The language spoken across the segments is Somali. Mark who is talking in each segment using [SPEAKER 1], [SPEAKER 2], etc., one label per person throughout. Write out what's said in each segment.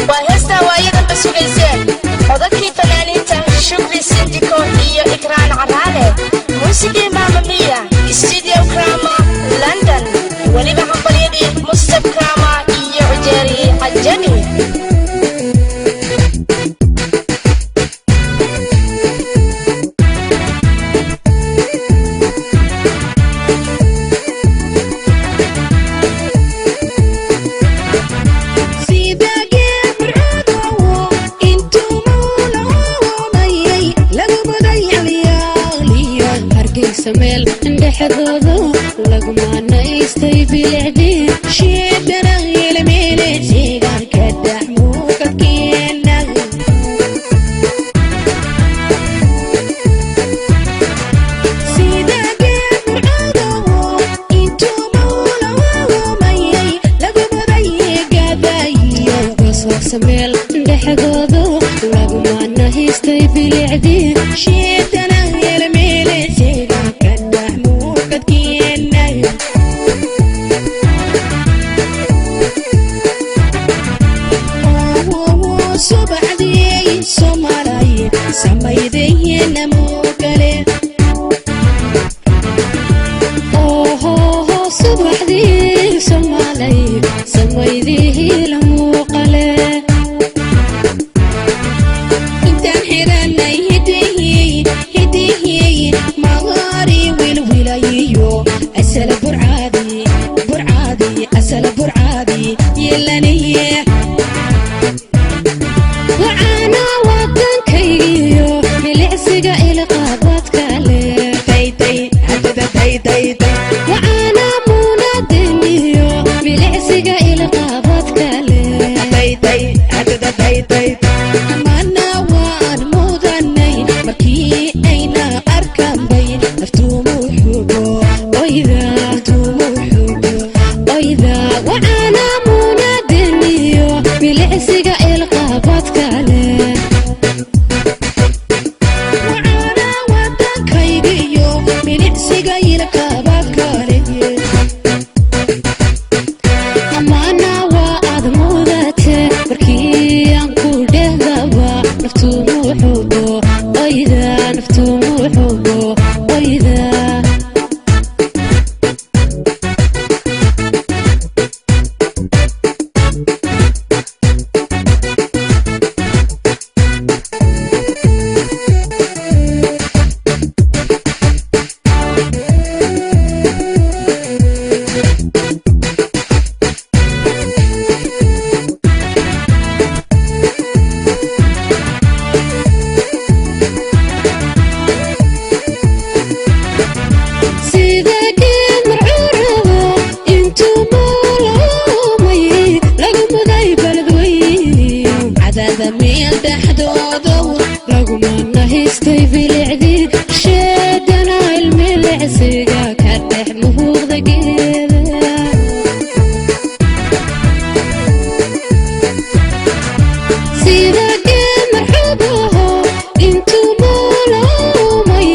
[SPEAKER 1] Waa heestaa waayadanba sugayseen, codadkii fanaaniinta Shukri Sindiko iyo Ikraan Caraale, muusigii Maamamiya, Studio Krama, London. Weliba hambalyadii Mustaf Krama iyo Cujeeri Cajami.
[SPEAKER 2] Meel dhexdoodu lagumanaystay bilicdii
[SPEAKER 3] Shiidana ilmiilisiga ka dhex muuqadkeena. Sida geed murcadowo intuu mawlawamayay lagu muday gadayo.
[SPEAKER 2] Gosoogsa meel dhexdoodu lagumanahaystay bilicdii.
[SPEAKER 3] Shiidana ilmiilisiga ka dhex muuqadkeena. Subaxdii Soomaalay samaydayena muugale.
[SPEAKER 2] Ohoho, subaxdii Soomaalay samaydihii la muuqale.
[SPEAKER 3] Intaan xiranay hidihii hidihii magaari wilwilayiyo asala burcaadi burcaadi asala burcaadi yeelaniye.
[SPEAKER 2] Wacaana wadankaygiyo milicsiga ilqabadka leh.
[SPEAKER 3] Taytay hadada taytaytay.
[SPEAKER 2] Wacaana muunadeniyo milicsiga ilqabadka leh.
[SPEAKER 3] Taytay hadada taytay. Mana waan mudanay markii ayna arkanbay naftuumu xubo.
[SPEAKER 2] Oyda.
[SPEAKER 3] Naftuumu xubo.
[SPEAKER 2] Oyda, wacaana muunadeniyo milicsiga ilqabadka leh.
[SPEAKER 3] Wacaana wadankaygiyo milicsiga ilkabadkale.
[SPEAKER 2] Amaana waa aad mudate markii aan ku dhehdaba naftuumu xubo, oyda, naftuumu xubo, oyda. Sida geed marcuurabo intuu mooloomayay lagu muday baladweyn.
[SPEAKER 3] Cadaada meel dhexdoodow.
[SPEAKER 2] Lagumana haystay bilicdii sheedana ilmilicsiga ka dhex muhuuqda geeda. Sida geed marxuubaho intuu mooloomay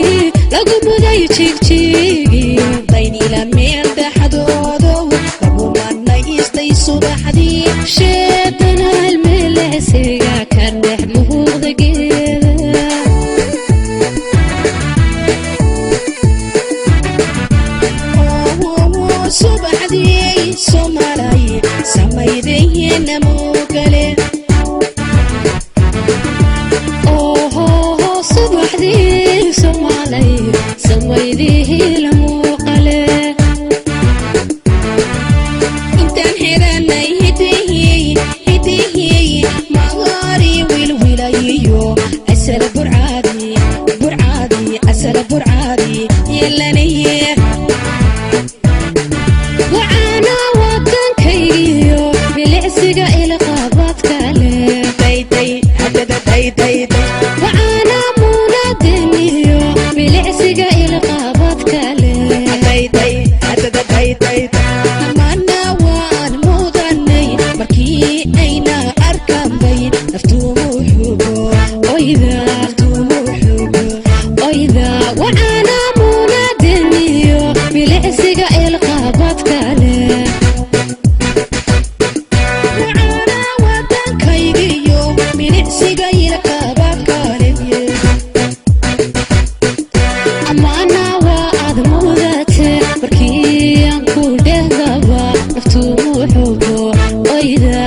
[SPEAKER 2] lagu muday jigjigiyo.
[SPEAKER 3] Daynila meel dhexdoodow lagumanaystay subaxdii.
[SPEAKER 2] Sheedana ilmilicsiga ka dhex muhuuqda geeda.
[SPEAKER 3] Subaxdii Soomaalay samaydayena muugale.
[SPEAKER 2] Ohoho, subaxdii Soomaalay samaydihii la muuqale.
[SPEAKER 3] Intaan xiranay hidihii hidihii magaari wilwilayiyo asala burcaadi burcaadi asala burcaadi yeelaniye.
[SPEAKER 2] Wacaana wadankaygiyo milicsiga ilqabadka leh.
[SPEAKER 3] Taytay hadada taytaytay.
[SPEAKER 2] Wacaana muunadeniyo milicsiga ilqabadka leh.
[SPEAKER 3] Taytay hadada taytaytay. Mana waan mudanay markii ayna arkanbay naftuumu xubo.
[SPEAKER 2] Oyda.
[SPEAKER 3] Naftuumu xubo.
[SPEAKER 2] Oyda, wacaana muunadeniyo milicsiga ilqabadka leh.
[SPEAKER 3] Wacaana wadankaygiyo.
[SPEAKER 2] Muxubo oyda.